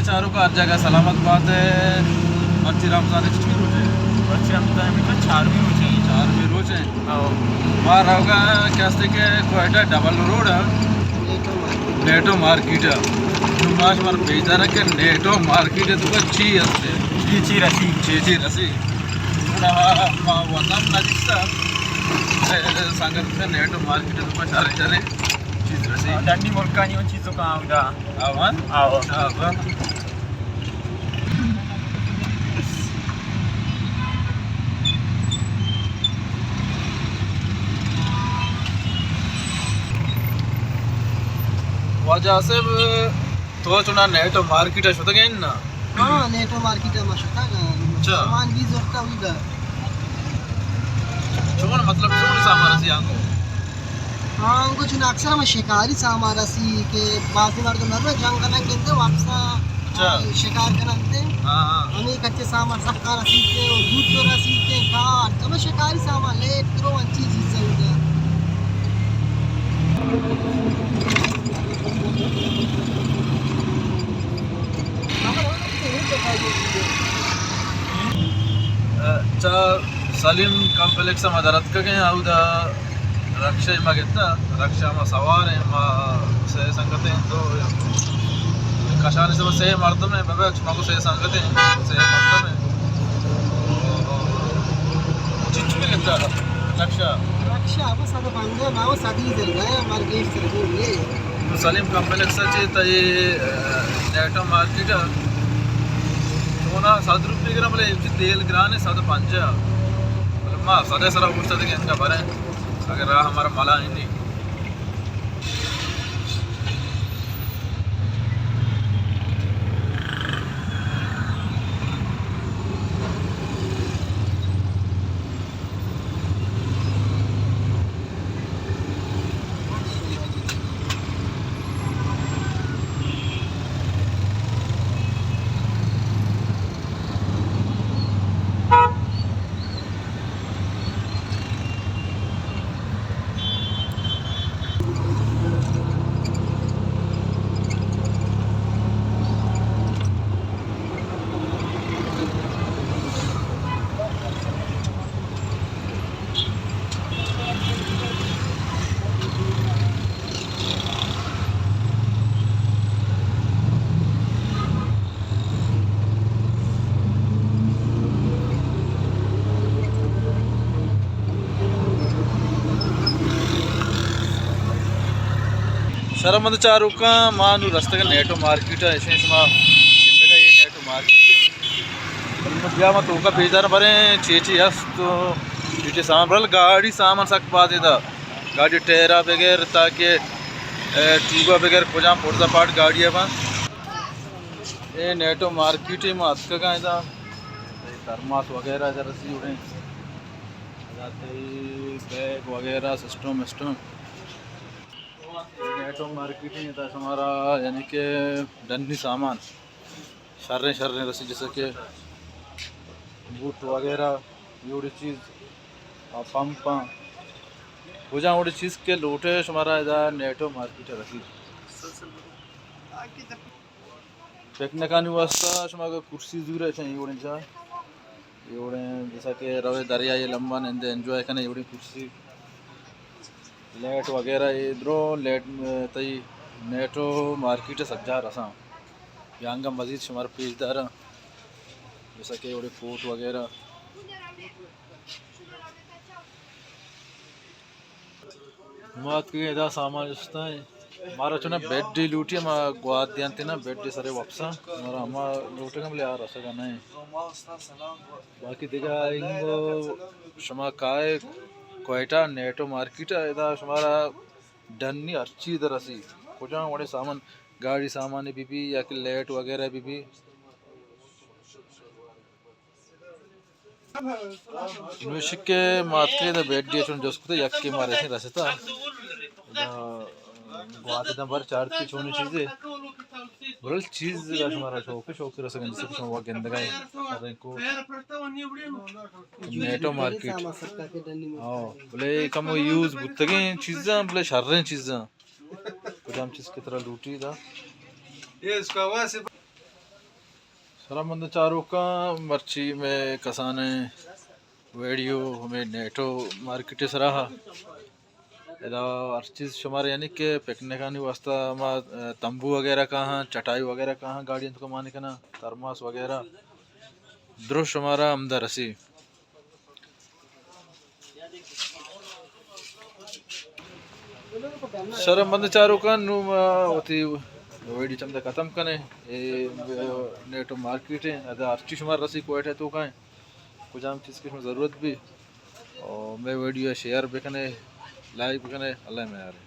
چاروک ہر جگہ سلامت بات ئے۔ مرچی رمضان ءِ چٹکی روچ ئے؟ مرچی رمضان ءِ چارمی روچ ئے۔ چارمی روچ ئے۔ ہاں۔ ما روگا کہ استے کہ کوئٹہ ڈبل روڈ ءَ نیٹو مارکیٹ ءَ۔ تو ما شمار بیدار کہ نیٹو مارکیٹ ءِ تو چی ہستے؟ چی چی رسی؟ چی چی رسی؟ گڑا ما وطن نہ دیستا۔ اے، اے، سنگت سے نیٹو مارکیٹ ءِ تو شریں شریں چیز رسی۔ ڈنی ملکانی اون چیزوں کا آودا۔ آوان؟ آو۔ آوان۔ واجہ آصف، تو چونا نیٹو مارکیٹ ءَ شتگ ئے نا؟ ہاں، نیٹو مارکیٹ ءَ ما شتگ۔ اچھا۔ سامان بھی زرتا ہوئی گا۔ چون مطلب چون سامان رسی آنگو؟ ہاں، انگو چون اکثر ہمیں شکاری سامان رسی کہ بعضی مردم نہ جنگل گندے واپس۔ اچھا۔ شکار کننتے۔ ہاں، ہاں۔ ہمیں کچے سامان سکا رسیتے، اور دوت تو رسیتے، کار، ہمیں شکاری سامان، لیٹ کرو، انچی چیز سے ہوتا۔ چہ سلیم کمپلیکس ءَ ما در اتکگ ایں، اودا رکشہ ما گتا، رکشہ ما سوار ایں، ما سے سنگت ایں، دو کشانی سبا سے مردم ایں، بابا ما کو سے سنگت ایں، سے مردم ایں۔ چنچو گتا رکشہ؟ رکشہ ابا صد و پنجاہ، ما وہ صدی دل گئے، مر گیش سر گئے۔ تو سلیم کمپلیکس ءَ چہ تئی، اے، نیٹو مارکیٹ ءَ چونا صد روپے گرا، بلے تیل گران ایں صد و پنجاہ۔ بلے ما صد ءِ سرا اوشتاتگ ایں، انگا بریں، اگر راہ ہمارا ملا ہنی۔ شرمند چاروکاں، ما نوں رستگ نیٹو مارکیٹ ءَ، اشیں شما گندگ ءَ اے نیٹو مارکیٹ اِنت۔ بلے بیا ما توکا پیش دار بریں، چے چے است، چے چے سامان، برل گاڑی سامان سک باز ادا۔ گاڑی ٹائر ءَ بغیر تاکہ، اے، ٹیوب ءَ بغیر کجام پرزا پارٹ گاڑی ءَ بنت۔ اے نیٹو مارکیٹ ءَ ما اتکگاں ادا۔ اے ترماس وغیرہ ادا رسی اڑیں۔ ادا تئی بیگ وغیرہ سسٹم مسٹم۔ اے نیٹو مارکیٹ ءَ ادا شمارا یعنی کہ ڈنی سامان۔ شریں شریں رسی، جیسا کہ بوٹ وغیرہ، یہ وڑی چیز، آ، پمپ، آ، کجا وڑی چیز کہ لوٹے شمارا ادا نیٹو مارکیٹ رسی۔ پکنکانی واسطہ شما اگر کرسی زورے چاہیے، یہ وڑی چاہ، یہ وڑی جیسا کہ روے دریا یہ لمبا نندے انجوائے کنے، یہ وڑی کرسی۔ لیٹ وغیرہ اے درو لیٹ، تئی نیٹو مارکیٹ سجا رساں۔ یا انگا مزید شمار پیش داراں، جیسا کہ اوڑے کوٹ وغیرہ۔ ما اتکگیں ادا سامان جستاں، مارا چونا بیڈ لوٹی، ما گوات دیانتے نا بیڈ سرے وپساں، مارا ہما لوٹگا بلے آ رسگا نہیں۔ باقی دگہ انگو شما کائے کوئٹہ نیٹو مارکیٹ ءَ، ادا شمارا ڈنی ہر چیز رسی، کجام وڑیں سامان، گاڑی سامان بی بی یا کہ لیٹ وغیرہ بی بی۔ نوشکے ماتکے دا بیڈ دی چون جس کتے یکی مارے سے رستا۔ گوات دم بر چارتی چونی چیزے۔ برل چیز لا شمارا شوق، شوق رسگن، جیسے کہ شما گندگا ہے۔ ارے کو نیٹو مارکیٹ۔ ہاں، بلے کم یوز بوتگیں چیزاں، بلے شریں چیزاں۔ کجام چیز کی طرح لوٹی دا۔ یہ اس کا واسطے سلامت چاروکاں، مرچی مئے کسانیں ویڈیو ہمے نیٹو مارکیٹ سرا ہا۔ ادا ہر چیز شمارا، یعنی کہ پکنکانی واسطہ ما، ء، تمبو وغیرہ کاہاں، چٹائی وغیرہ کاہاں، گاڑی انت کو مانی کنا، ترماس وغیرہ درست شمارا ہمدا رسی۔ شرم بند چاروکاں، نوں ما وتی ویڈیو چمدا ختم کنے۔ اے نیٹو مارکیٹ ہیں، ادا ہر چیز شمارا رسی کوئٹہ توکا ہیں۔ کجام چیز کی شما ضرورت بھی، اور مئے ویڈیو شیئر بکنے، لائک بکنے۔ اللہ میارے۔